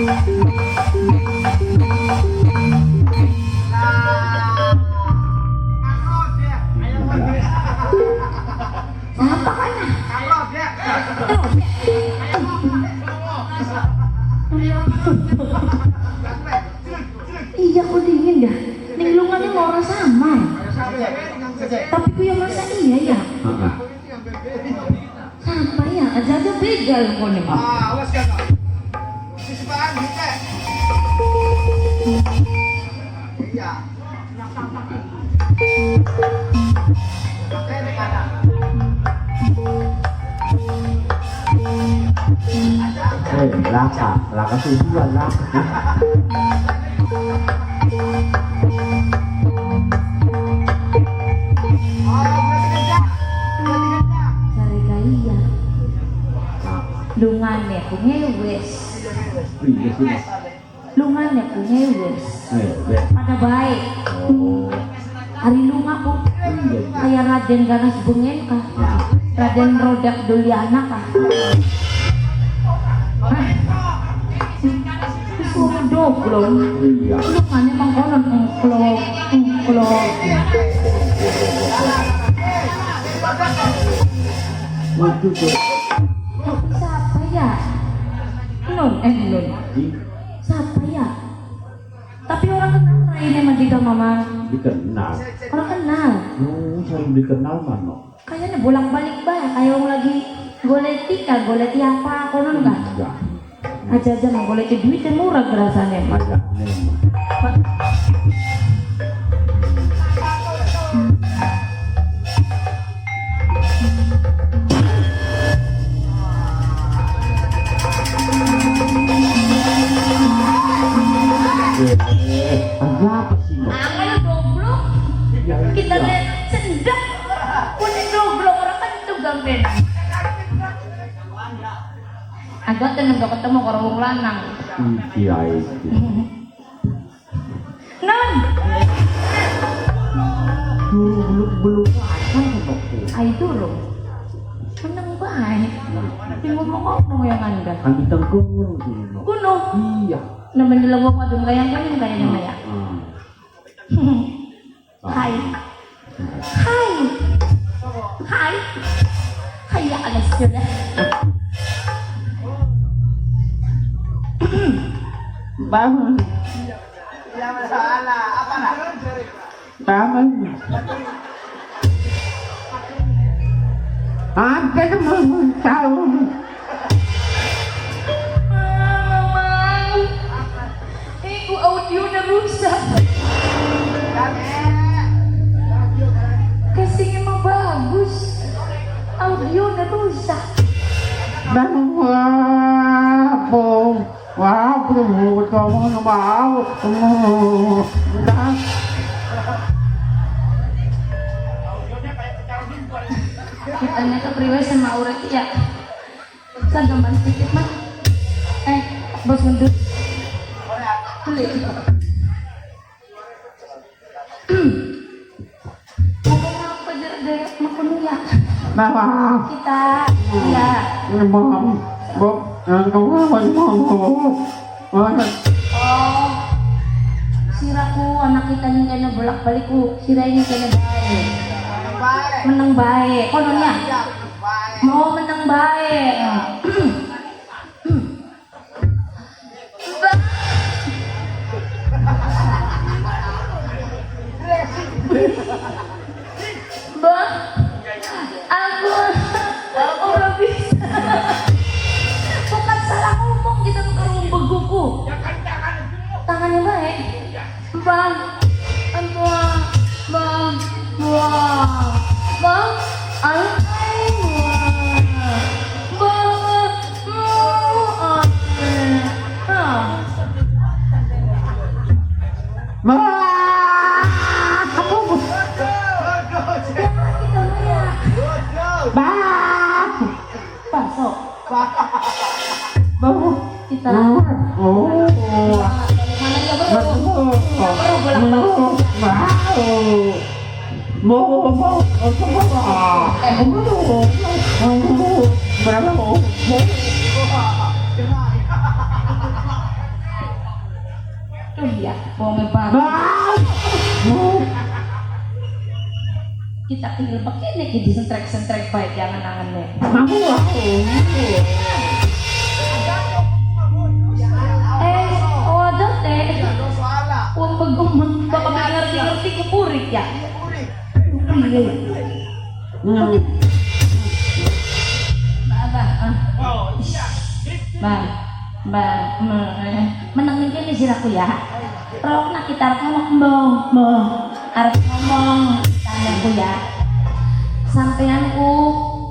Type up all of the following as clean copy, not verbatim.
Siapa kan? Iya, aku dingin dah. Ning lungane mau ora sama. Tapi ku yang masa iya ya. Siapa ya? Aja-aja begal kok nih. Awas kan. Sisipaan gitu. Iya. Laka, laka susuan laka. Cari kaya. Lungane ku ngewes. Iya sih. Lungane ku ngewes. Wes. Pada baik. Oh. Hari lunga ku. Iya. Kayak Raden Ganas Bengen kah? Raden Rodak Duliana kah? Suara doglong. Iya. Lungane mangkonon engklok, engklok. Waduh tuh. Tapi siapa ya? Nun, Nun. Siapa ya? Tapi orang kenal Raine Madika Mama. Dikenal. Orang kenal. Oh, sering dikenal mana? Kayaknya bolak-balik bah, kayak orang lagi goleti kah, goleti apa, konon kah? Iya. Aja-aja mau goleti duitnya murah rasanya. Kayaknya mah. Apa sih? Ayo goblok. Kita lihat sendak. Kuning goblok orang kan itu gamben. Agak tenang gak ketemu karo wong lanang. Iya itu. Non. Belum belum akan aku. Ayo turun. Meneng bae. Sing ngomong-ngomong yang anda. Kan ditengkur dulu. Kuno. Iya. Nemen deleng wong wadon kayang kayang kayaknya maya. Hai. Hai. Hai. Hai ya alas sudah. Bangun. Iya masalah. Apa nak? Bangun. Apa kamu tahu? Mama. Iku audio udah rusak. Casingnya mah bagus. Audio udah rusak. Kitanya ke priwe sama Aurek ya. Sanggaman sedikit mah. Bos ngendut. Beli. Ngomong apa dari makan ya? Kita ya. Oh, siraku anak kita ini kena bolak-balik ku, sira ini kena baik. Menang baik, kononnya. Mau menang baik. Bang, aku ora bisa. Bukan salah ngomong kita tuh karo beguku. Tangannya baik. Bang, bang, bang, wah, bang, bang, kita mana ya bro, baru bolak-balik. Tuh ya, wonge banget. Kita tinggal pakai nih disentrek-sentrek baik jangan angannya. Eh, waduh teh. Wong begum bakal ngerti-ngerti kupurik ya. Iya. Mbak, mbak, meneng kene siraku ya. Rok nak kita arep ngomong, mbah, arep ngomong tanyaku ya. Sampeanku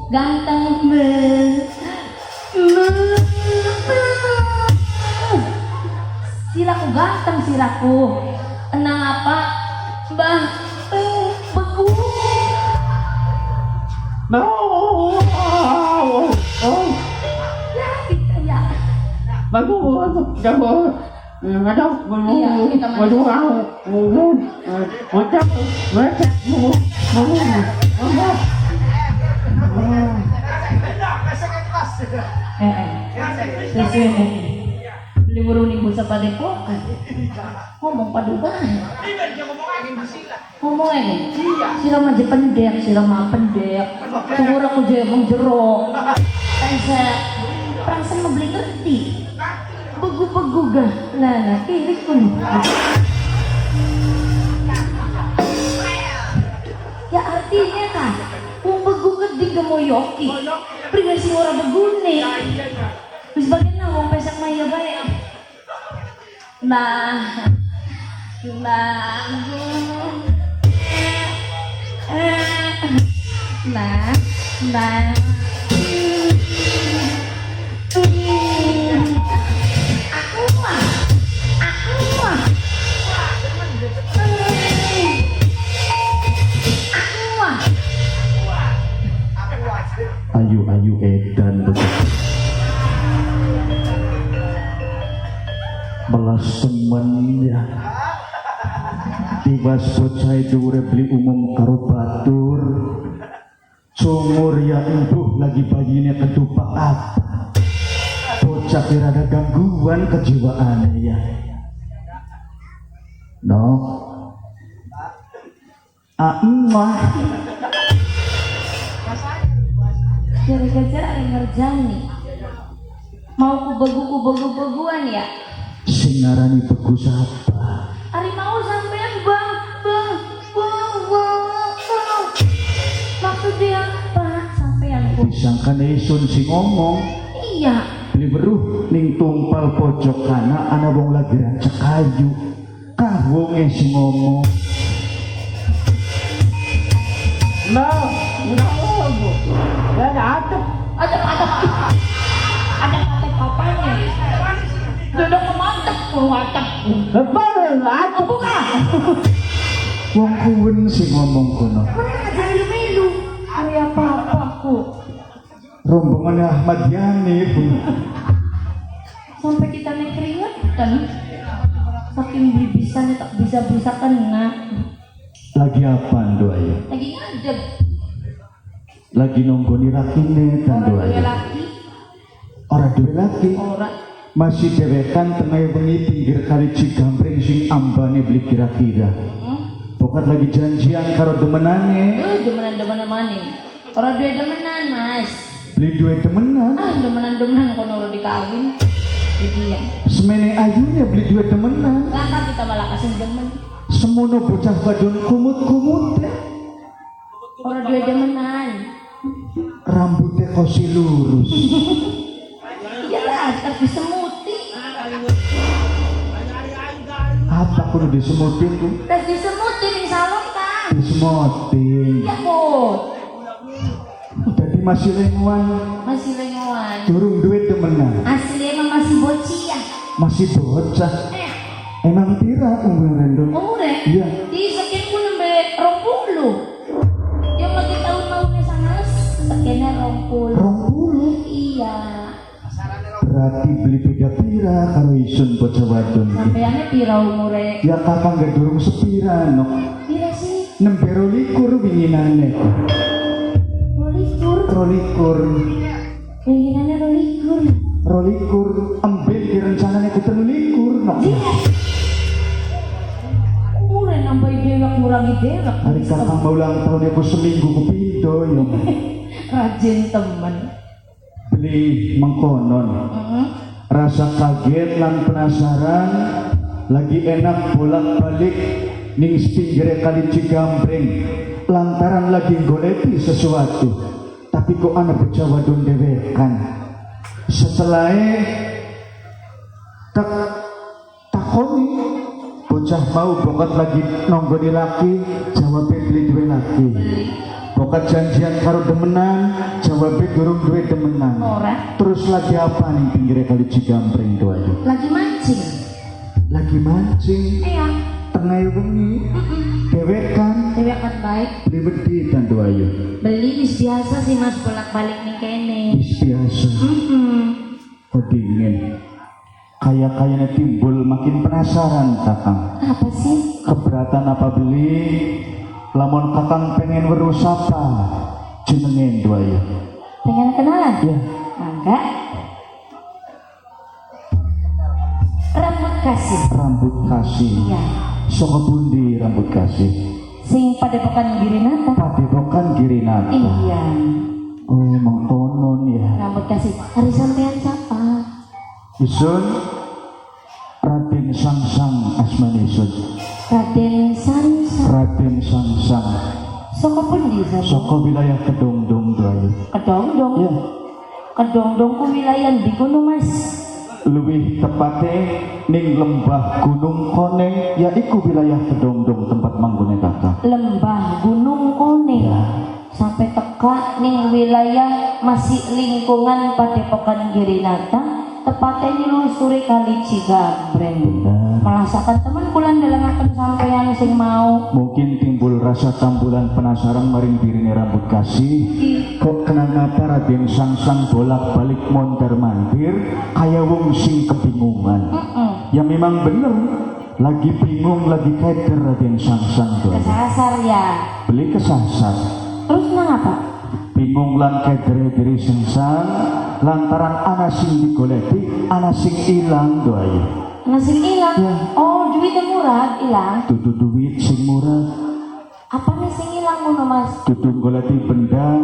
ganteng mbah. Siraku ganteng siraku. Enang apa? Mbah, begu. Beli ning basa padepokan. Ngomong paduban. Ngomong ini. Sira mah pendek, sira mah pendek. Tunggu aku jebong jero. Pensa prangsen mah beli ngerti. Begu-begu gah. Lah lah kiri kuno. Ya artinya kan wong begu gede gemoyoki. Pringan sing ora begune. Wis bagian wong pesak mah ya bae. Nah, nah, nah, aku mah, aku mah, aku mah. Ayu-ayu edan begitu. Melas temen ya. Tiwas bocah dhuwure beli umum karo batur. Cungur ya embuh lagi bayine ketupak apa. Bocah kira ada gangguan kejiwaan ya. No. Aemah. Gara-gara ngerjani. Mau kubegu-kubegu-beguan ya. Sing ngarani begu sapa? Ari mau sampean bang bang bang bang. Maksudnya apa sampean ku? Disangkane isun sing ngomong. Iya. Beli weruh ning tumpal pojok kana ana wong lagi rancak kayu. Kah wonge sing ngomong. No, no. Ada ada ada ada apanya? Duduk mantep, mantep. Mantep. Buka. Wong kuwen sing ngomong kono. Mana aja melu-melu. Ari apa-apa aku. Rombongan Ahmad Yani. Sampai kita nek keringetan. Saking beli bisa tak bisa-bisa kena. Lagi apa ndo ayo? Lagi ngadeg. Lagi nonggoni rakine tando ayo. Ora duwe laki. Ora. Masih dewekan tengah wengi pinggir kali Cigambreng sing ambane beli kira-kira. Pokat lagi janjian karo demenane. Demenan-demenan maning. Ora duwe demenan, Mas. Beli duwe demenan. Ah, demenan-demenan kono ora dikawin. Jadi ya. Semene ayunya beli duwe demenan. Lah kita malah kasih demen. Semono bocah wadon kumut-kumut. Ora duwe demenan. Rambutnya kosi lurus. Iyalah, tapi semuti. Apa kudu disemutin tuh? Tes disemutin di salon kan? Disemutin. Iya kok. Jadi masih lenguan. Masih lenguan. Durung duit demenan. Asli emang masih bocah ya. Masih bocah. Emang pira umure dong? Umure? Iya. Di sekian ku nembe 20. Yang lagi tahun-tahunnya sangat sekiannya 20. 20? Iya. Berarti beli beda pira karo isun bocah wadon. Sampeannya pira umure? Ya kakang gak durung sepira nok. Pira sih? Nembe 22 winginane. 22? 22. Winginane 22. 22 embe direncanane ku 23 nok. Iya. ulangi dewek. Hari kakang mau ulang tahun aku seminggu kepindo ya. Rajin temen. Beli mengkonon. Rasa kaget lan penasaran lagi enak bolak-balik ning pinggire kali Cigambreng lantaran lagi goleki sesuatu tapi kok ana bocah wadon dewekan setelah tak takoni bocah mau bokat lagi nonggoni laki jawabnya beli duwe laki bokat janjian karo demenan jawabnya durung duwe demenan. Ora. Terus lagi apa nih pinggirnya kali Cigambreng tuh aja? Lagi mancing. Lagi mancing. Iya. Tengah wengi. Dewekan. Dewekan baik. Beli wedi tandu ayo. Beli wis biasa sih Mas bolak-balik ning kene. Wis biasa. Kok dingin. Kayak-kayaknya timbul makin penasaran kakang. Apa sih? Keberatan apa beli? Lamun kakang pengen weruh sapa jenenge dua ya. Pengen kenalan? Iya. Mangga. Rambut kasih. Rambut kasih. Iya. Saka pundi rambut kasih? Sing Padepokan Girinata. Padepokan Girinata. Iya. Oh, mengkonon ya. Rambut kasih. Hari sampean siapa? Isun Raden Sangsang asmane isun. Raden Sangsang. Raden Sangsang. Saka pundi sampean? Saka wilayah Kedongdong doayo. Kedongdong? Iya. Kedongdong ku wilayah ndi kono Mas? Luwih tepate ning lembah Gunung Koneng yaiku wilayah Kedongdong tempat manggone kakak. Lembah Gunung Koneng. Ya. Sampai teka ning wilayah masih lingkungan Padepokan Girinata, tepatnya nyelusuri kali Cigambreng. Merasakan teman kula ndelengaken sampean sing mau. Mungkin timbul rasa tambulan penasaran maring dirine rambut kasih. Kok kenapa Raden Sangsang bolak-balik mondar-mandir kaya wong sing kebingungan. Ya memang bener, lagi bingung lagi keder Raden Sangsang tuh. Kesasar ya. Beli kesasar. Terus nang apa? Bingung lan kedere diri Sangsang lantaran ana sing digoleki, ana sing ilang doayo. Ana sing ilang? Ya. Oh, duitnya murah ilang. Dudu duit sing murah. Apa nih sing ilang ngono Mas? Dudu goleki benda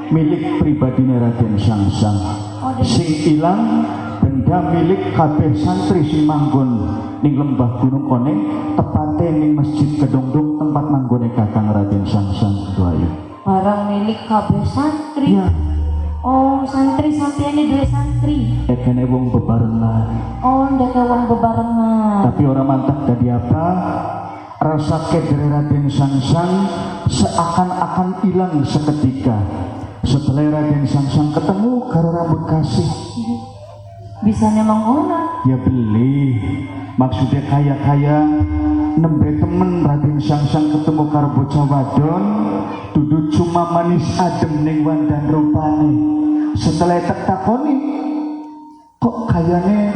milik pribadine Raden Sangsang. Oh, sing ilang benda milik kabeh santri sing manggon ning lembah Gunung Koneng, tepate ning Masjid Kedongdong tempat manggone Kakang Raden Sangsang doayo. Barang milik kabeh santri. Ya. Oh, santri sampeane duwe santri. Ekene wong bebarengan. Oh, ndeke wong bebarengan. Tapi orang mantap dadi apa? Rasa kedere Raden Sangsang seakan-akan hilang seketika. Setelah Raden Sangsang ketemu karo rambut kasih. Bisa memang ngono. Ya beli. Maksudnya kaya-kaya nembe temen Raden Sangsang ketemu karo bocah wadon, dudu cuma manis adem ning wandan rupane. Setelah tak takoni, kok kayane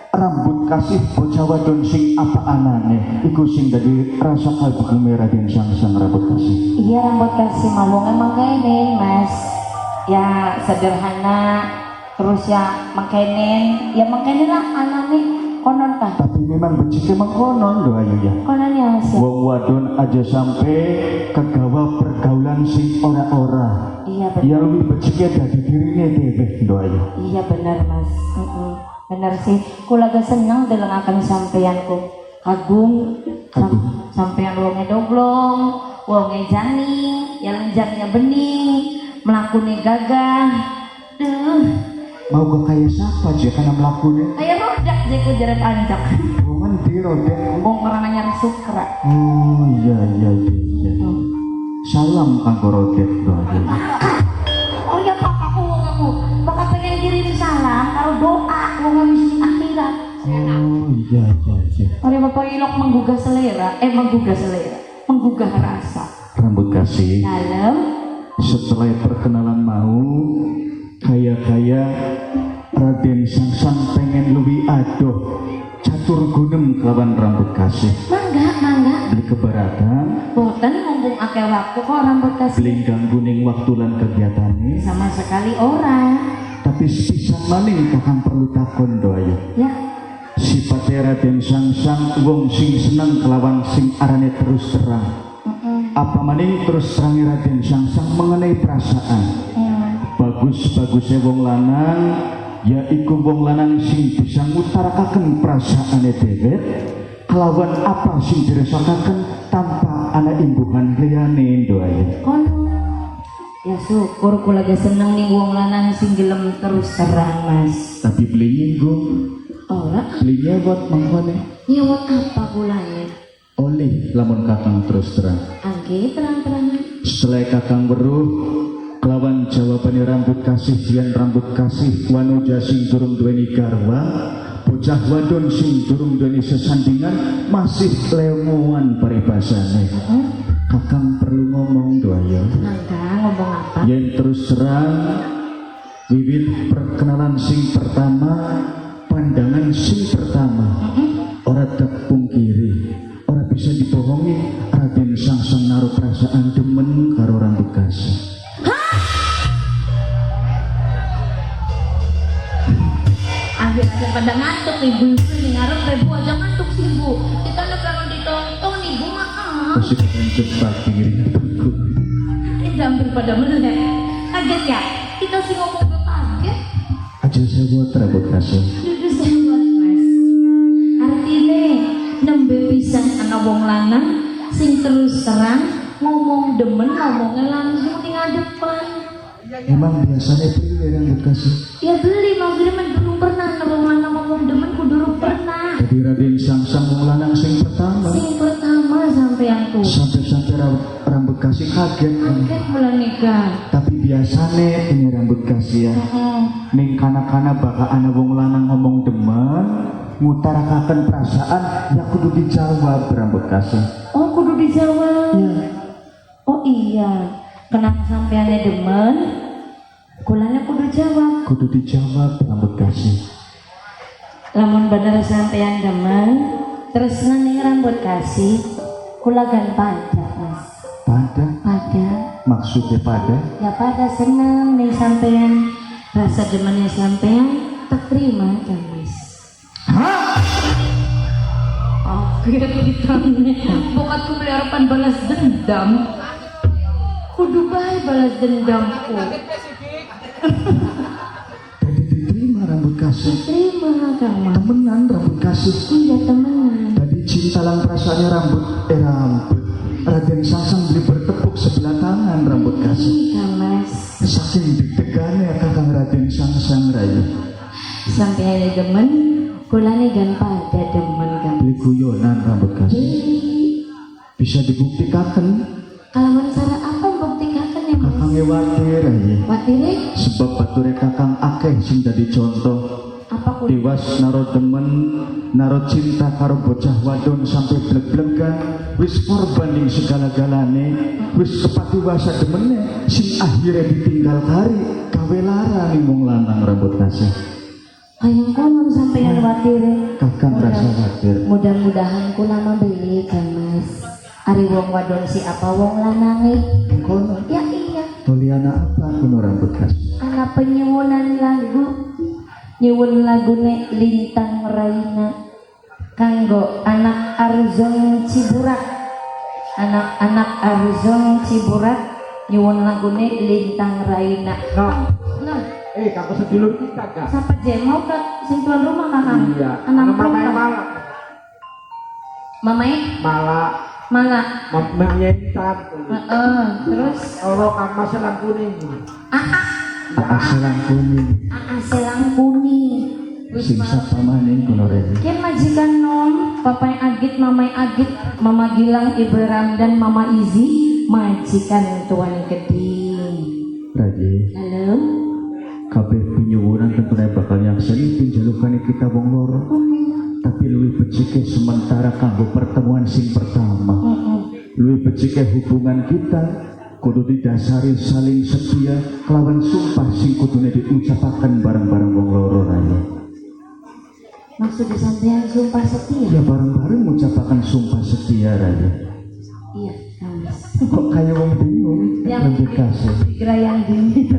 rambut kasih bocah wadon sing apa anane? Iku sing dadi rasa kalbu Raden Sangsang rambut kasih. Iya rambut kasih mawong emang kene Mas. Ya sederhana, terus ya mangkenen, ya mangkenen lah anane konon kah? Tapi memang becike mengkonon doa ya. Konon ya Mas. Wong wadon aja sampai kegawa pergaulan sing ora-ora. Iya benar. Ya lebih becike dadi dirine dhewe doa ya. Iya benar Mas. Benar sih. Kula ge seneng delengaken sampeanku. Kagum. Kagum. Sampean wonge doglong, wonge janing, ya lenjangnya bening, mlakune gagah. Duh. Mau ke kaya siapa aja karena melakunya? Kayak rodak je ku jaret anjak. Wong di rodak. Wong orang anyar sukra. Oh iya iya iya. Salam kanggo rodak doa. Oh ya kakakku wong aku bakal pengen kirim salam karo doa wong wis akhirat. Oh iya iya iya. Oh ya bapak ilok menggugah selera, menggugah rasa. Rambut kasih. Dalam. Setelah perkenalan mau kaya-kaya Raden Sangsang pengen lebih adoh catur gunem kelawan rambut kasih. Mangga, mangga. Beli keberatan. Boten mumpung akeh waktu kok rambut kasih. Beli ganggu ning waktu lan kegiatane. Sama sekali ora. Tapi sepisan maning kakang perlu takon doayo. Ya. Sipate Raden Sangsang wong sing seneng kelawan sing arane terus terang. Apa maning terus terangi Raden Sangsang mengenai perasaan. Bagus-bagusnya wong lanang ya iku wong lanang sing bisa ngutarakaken perasaane dhewek kelawan apa sing dirasakaken tanpa ana imbuhan liyane doae. Kono. Ya syukur kula lagi seneng ning wong lanang sing gelem terus terang, Mas. Tapi beli nyinggung. Ora. Beli nyewot mangkone. Nyewot apa kulane? Oleh lamun kakang terus terang. Angge terang-terangan. Setelah kakang weruh kelawan jawabane rambut kasih yen rambut kasih wanuja sing durung duweni garwa, bocah wadon sing durung duweni sesandingan masih lemuan paribasane. Kakang perlu ngomong doa ya. Mangga ngomong apa? Yen terus terang wiwit perkenalan sing pertama, pandangan sing pertama, ora terpungkiri, ora bisa dibohongi, Raden Sangsang naruh perasaan demen karo rambut kasih. Akhir-akhir pada ngantuk ibu-ibu nih ngarep ibu aja ngantuk sih bu. Kita nek kalau ditonton ibu maaf. Pasti kakang cepat pinggirnya aku. Ini hampir pada melek. Kaget ya? Kita sih ngomong gue kaget. Aja saya buat rambut kasih. Dudu sewot mas. Artine nembe pisan ana wong lanang sing terus terang ngomong demen ngomongnya langsung ning ngadepan. Emang biasanya beli rambut kasih? Ya beli, maksudnya men belum pernah ana wong lanang ngomong demen kudu durung pernah. Jadi Raden Sangsang wong lanang sing pertama. Sing pertama sampean tuh. Sampai-sampai rambut kasih kaget. Kaget bulan nikah. Tapi biasanya ini rambut kasih ya. Ning kana-kana baka ana wong lanang ngomong demen, ngutarakaken perasaan ya kudu dijawab rambut kasih. Oh kudu dijawab. Iya. Oh iya. Kenapa sampeannya demen? Kulanya kudu jawab. Kudu dijawab rambut kasih. Lamun bener sampean demen, terus ning rambut kasih, kula gan pada mas. Pada? Pada. Maksudnya pada? Ya pada seneng nih sampean, rasa demennya sampean tak terima kan mas. Hah? Oke kita nih, bokatku beli harapan balas dendam. Kudu bae balas dendamku. Jadi diterima rambut kasih. Diterima Kang Mas. Temenan rambut kasih. Iya temenan. Tadi cinta lan perasaannya rambut rambut. Raden Sangsang beli bertepuk sebelah tangan rambut kasih. Kang Mas. Saking deg-degane Kakang Raden Sangsang rayu. Sampai ada demen, kulane gan pada demen Kang. Beli guyonan rambut kasih. Bisa dibuktikan. Kalau cara apa buktikan ya mas? Kakang watir aja. Watire? Sebab bature kakang akeh sing dadi contoh. Apa kudu? Tiwas naro demen, naro cinta karo bocah wadon sampai bleg-blegan, wis korban ning segala-galane, wis kepatiwasa demene, sing akhirnya ditinggal kari, gawe lara ning wong lanang rambut kasih. Kayang konon sampeyan watire. Kakang rasa watir. Mudah-mudahan kula mah beli kan mas. Ari wong wadon si apa wong lanange? Kono. Ya iya. Toliana apa kono rambut kasih? Ana penyuwunan lagu. Nyuwun lagune Lintang Raina. Kanggo anak Arzon Ciburak. Anak-anak Arzon Ciburak nyuwun lagune Lintang Raina. Nah. Nah. Kanggo sedulur kita kak. Sapa je mau ke sing tuan rumah kakang? Iya. Anak Mamae Malak. Mamae? Malak. Malak. Mamanya Intan. Terus? Allah Kang Mas Selang Kuning. Aa Selang Kuning. Aa Selang Kuning. Sing sapa maning kono rene. Ki majikan nom, papai Agit, mamai Agit, Mama Gilang, Ibu Ramdan, Mama Izi, majikan Tuan Geding. Raji. Halo. Kabeh pinyuwunan tentune bakal nyakseni pinjalukane kita wong loro. Tapi luwih becike sementara kanggo pertemuan sing pertama. Luwih becike hubungan kita kudu didasari saling setia kelawan sumpah sing kudune diucapaken bareng-bareng wong loro raya. Maksud sampean sumpah setia? Ya bareng-bareng ngucapaken sumpah setia raya. Iya, Mas. Kok kaya wong bingung? Yang kasih. Kira yang gini.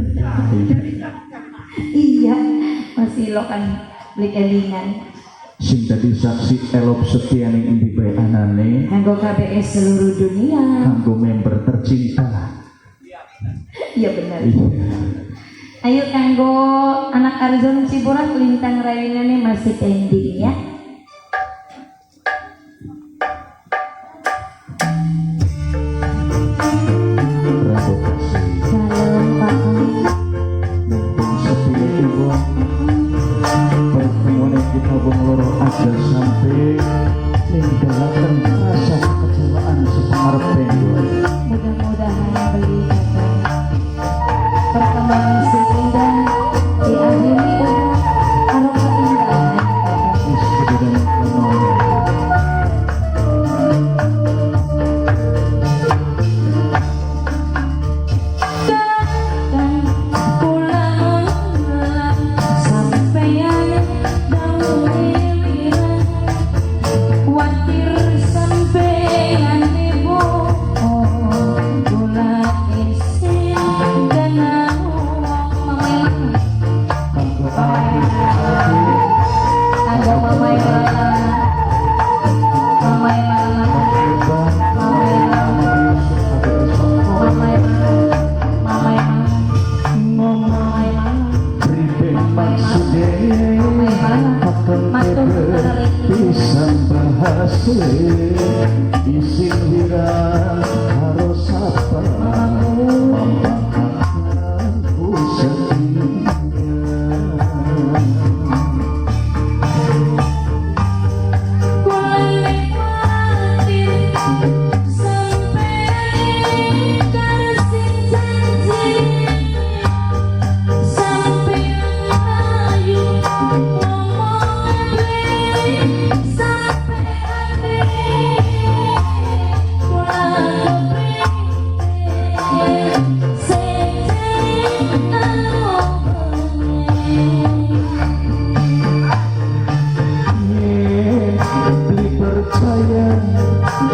Iya, masih lo kan beli kelingan. Sing dadi saksi elop setia ning endi bae anane. Kanggo KBS seluruh dunia. Kanggo member tercinta. Iya benar. Iya. Ayo kanggo anak Arzon Cipurat lintang rayunane masih pending ya. Rambut kasih. Salam Pak. Mumpung sepi wong pertemuan kita wong loro aja sampai ninggalaken rasa kekecewaan sepengarep gue. Mudah-mudahan beli kata perkembangan sing indah diakhiri udah karo keindahan kata. Wis kemudian kono. Kakang kula sampeyan dawuhe wirang kuwatir sampeyan bohong kula isin kana wong mamai Kanggo aku kanggo mamai mama mamai mama mamai mama mamai mama mamai mama pribe maksude mamai mama kakang Matur pisan bahase isin wirang karo sapa aku setia. Kula nikmatin sampeyan ingkar sing janji sampeyan ayu ngomong beli sampeyan kula kepingin sing cinta. Yen beli percaya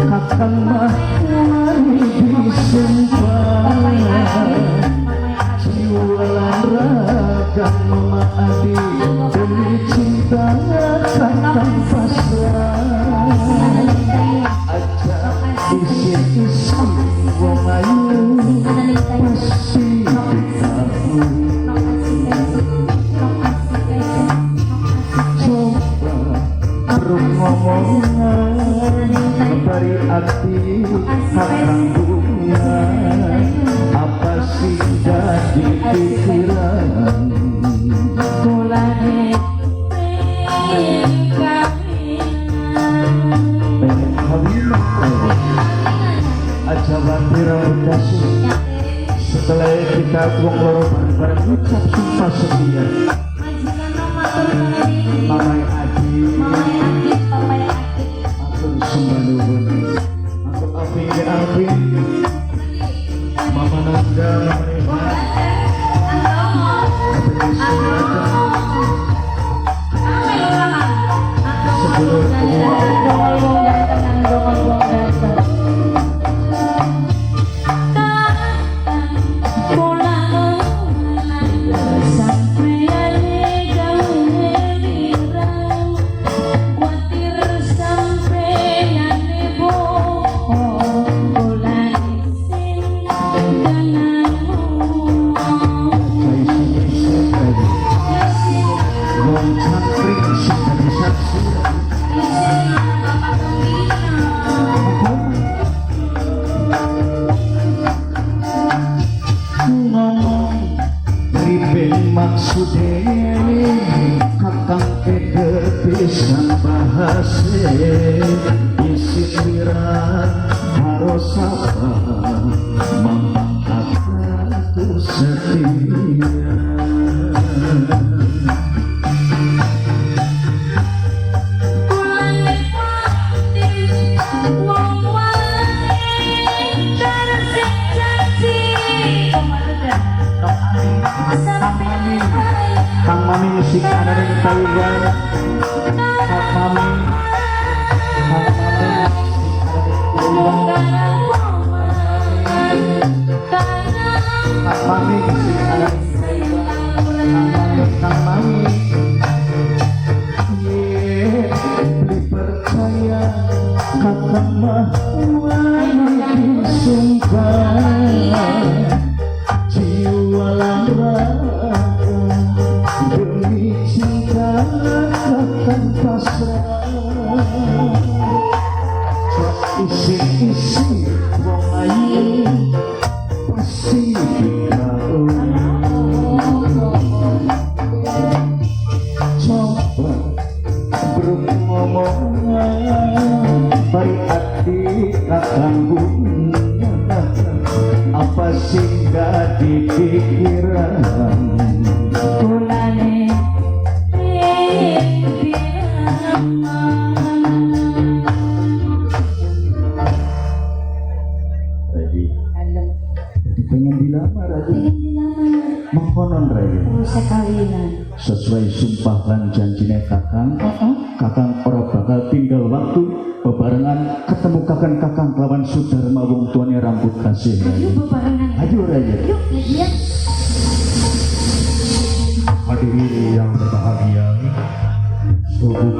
kakang mah wani disumpah jiwa lan raga mama adi demi cinta kakang pasrah aja isin-isin wong ayu pasti dikabul. Coba perlu ngomongan bari ati kakang bunga apa sih jadi pikiran. Pengen kawin aja watir rambut kasih setelah kita wong loro bareng-bareng ucap sumpah setia. Mamai Adi matur sembah nuwun. Aku Alvin ke Alvin, Mama Nanda, Mama Reva, sebelum Dongol wong ganteng, dongol wong ganteng. Wong cangkring sing dadi saksi. Ngomong pribe maksude kakang keder pisan bahase isin wirat harus apa mamang aku setia. Kang Mami musik ada di Taiwan. Kang Mami, Kang Mami musik ada di Taiwan. Kang Mami musik ada di Dipercaya kakang mah wani sumpah, jiwa lan raga demi cinta kakang pasrah. Isin-isin wong ayu pasti dikau. Coba bruk ngomongan bari ati kakang bunga, apa sih gak dipikiran? Kulane ing Jadi Halo. jadi pengen dilamar aja. Pengen dilamar. Mengkonon Ray. Terus kawinan. Sesuai sumpah lan janjine kakang, kakang ora bakal tinggal waktu bebarengan ketemu kakang-kakang kelawan Sudarma wong tuane rambut kasih. Ayo bebarengan. Ayo Ray. Yuk, ya. Hadirin yang berbahagia, subuh